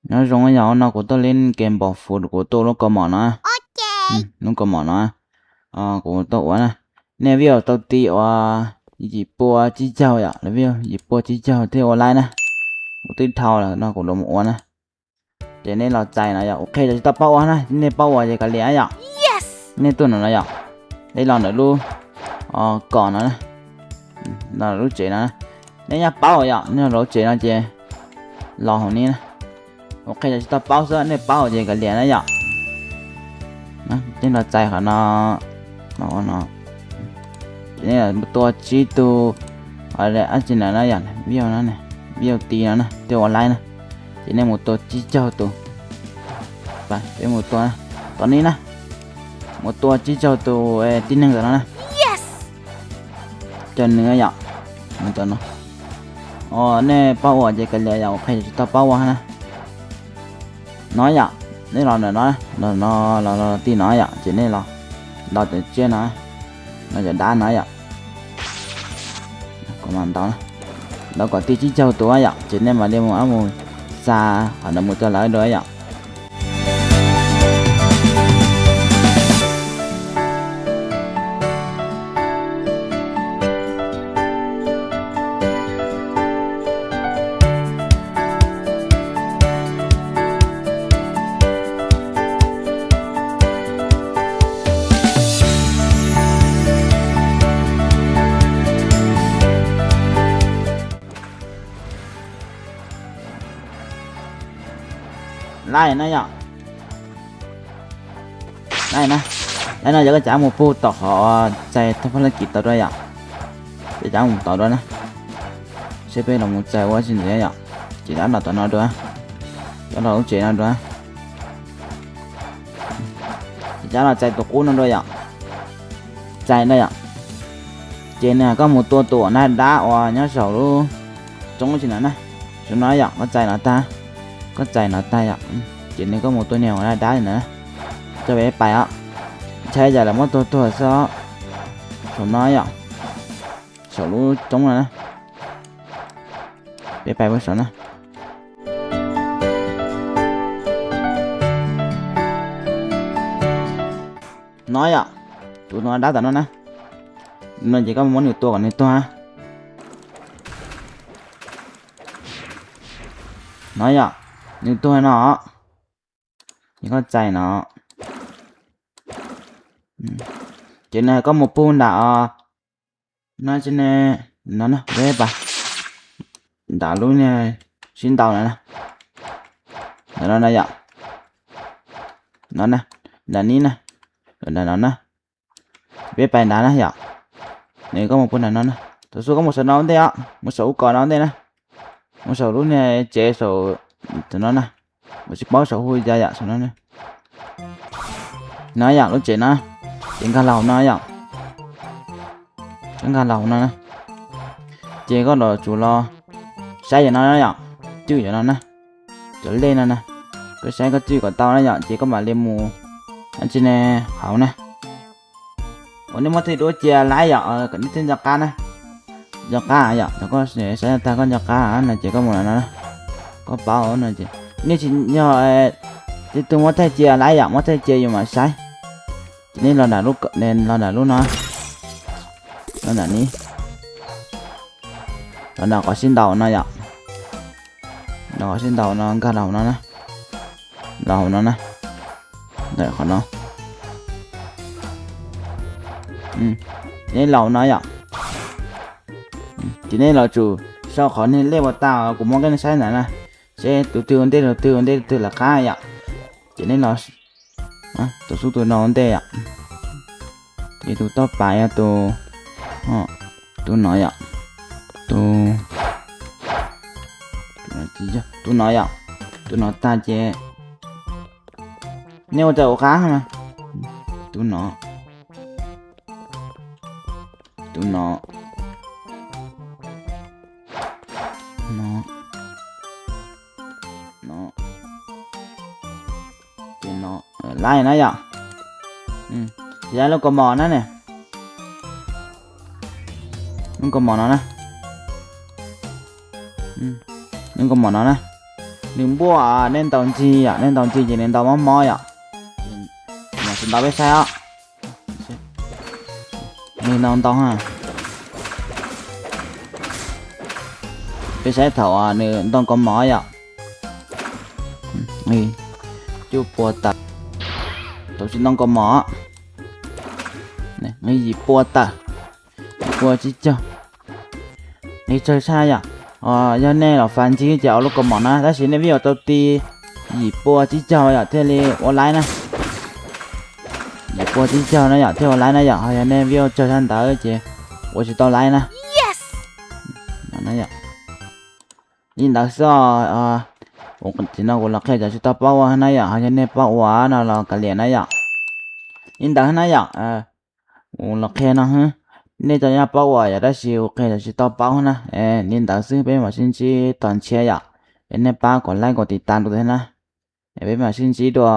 Nyob zoo yom, no kuv tuaj li game npom fuv kuv tuaj lub kaus mom no. Lub kaus mom no kuv tuaj ua na. Nej view tau ti ua yim pua tsib caug yom, view yim pua tsib caug thiaj ua laib na. Kuv twb dhau lawm no kuv los mus ua na. Ces nej los txais no yom, ua qhia cov tsis tau paub ua na, nej paub ua ces kav liam yom. Nej tuaj no no yom, nej los ntawm lub kom no, los lub tsev no, nej nyob paub yom, nej los lub tsev no ces los hauv ni na. Ua qhia cov tsis tau paub xwb, nej paub ces kav liam na yom. Nej los txais qhov no, no, no, ces nej mus tua tsib tug, dab tsi na no yom, view no, view ti no na thiaj ua laib na. Ces nej mus tua tsib caug tus, peb mus tua tom ni na, mus tua tsib caug tus tib neeg tom no na. Cov nws yom, tom no. Nej paub ua ces kav liam yom, ua qhia cov tsis tau paub ua na. No yom, nej los ntawm no, los no, los ti no yom, ces nej los ntaus cov tsiaj no, no cov dab no yom. Kuv mam ntaus, ntaus kom ti tsib caug tus yom, ces nej mam li mus, mus xa qhov ntawd mus rau lawv dua yom. Laij na yom. Laij na, laij no yog koj cav mus pug tom qhov txais thaj phab laj kim tau dua yom. Ces cav mus tom dua na, seb peb los mus txais ua tsis ntxiv yom. Ces cav los tom no dua, cav los lub tsev no dua. Ces cav los txais tus qub no dua yom. Txais no yom. Ces nws koj mus tua tus uas dab dab uas nyob saum lub roob tsis no na. Saum no yom, koj txais no tag, koj txais no tag yom. Ces nws koj mus tua niag uas dab dab li ntawd na. Coj peb pais os. Ntshai cas lawv muab tua tuag xwb. Saum no yom, saum lub roob no na. Peb pais puag saum na. No yom, tus no dab tom no na. No ces koj muab nws tua kom nws tuag. No yom, nws tuag no. Ces koj txais no. Ces nws koj mus pug nram os. No tsis ne, no na, peb pas nram lub niag sib ntaus no na. Ntawm no na yom. No na, nram ni na, nram no na. Peb pais nrad na yom. Nws koj mus pug nram no na. Thaum xub koj mus saum no ua ntej os, mus saum ub kom no ua ntej na. Mus saum lub niag tsev saum, saum no na. Kuv tsis paub saum hu li cas yom, saum no na. No yom, lub tsev no, ces nkag los hauv no yom. Koj nkag los hauv no na. Ces koj los tsum los saib cov no yom, cwj cov no na, cov lej no na. Koj saib koj cwj kom tau na yom, ces koj mam li mus, tsis ne, hauv na. Uas nej muab tej duab cia laib yom, kom nej thiaj nco qab na. Nco qab yom, thaum koj saib tag koj nco qab no ces koj mus no, koj paub no ces nej tsis yog, tej tug muab thaij cia laib yom, muab thaij cia yus mam saib. Ces nej los nram lub, los nram lub no, los nram ni, los nram qhov sib ntaus no yom. Los qhov sib ntaus no, nkag los hauv no na, los hauv no na, ntawm qhov no. Ces nej los hauv no yom. Ces nej los tsum sau qhov niag lej uas tag kuv muab koj nej saib ntawd na, seb tus twg ua ntej tus twg ua ntej tus twg lawv qab yom. Ces nej los, tus xub tus no ua ntej yom. Ces tus toj pas yog tus, tus no yom. Tus, tus no yom. Tus no tag ces nej ua cas ua qab na. Tus no, tus no, no, no, ces no, laib na yom. Ces lub kaus mom na ne, lub kaus mom no na, lub kaus mom no na. Nws npuaj, nej ntaus ncig yom, nej ntaus ncig ces nws ntaus mob mob yom. Mas tsis ntaus peb saib os. Nws ntaus ntau ha. Peb saib thaum nws ntoo kaus mom yom. Cuaj pua tawm. Thaum tsis ntoo kaus mom, yim pua tawm. Yim pua tsib caug. Nqis tsawg tshaj yom. Yog nej los fas ntsib ces ua lub kaus mom na, tab sis nej view tau ti yim pua tsib caug yom thiaj li ua laib na. Yim pua tsib caug na yom thiaj ua laib na yom, ho yog nej view tsawg tshaj ntawd ces ua tsis tau laib na. Li ntawd xwb os. Tam sim no kuv los qhia cov tsis tau paub ua na yom, ho yog nej paub ua no los kav liam na yom. Li ntawd na yom. Kuv los qhia no, nej cov nyob paub ua yom, tab sis kuv qhia cov tsis tau paub na. Li ntawd xwb, peb mam sib ntsib tom ntshiab yom. Es nej pab kom like kom tiv tas rau thiab na. Es peb mam sib ntsib dua.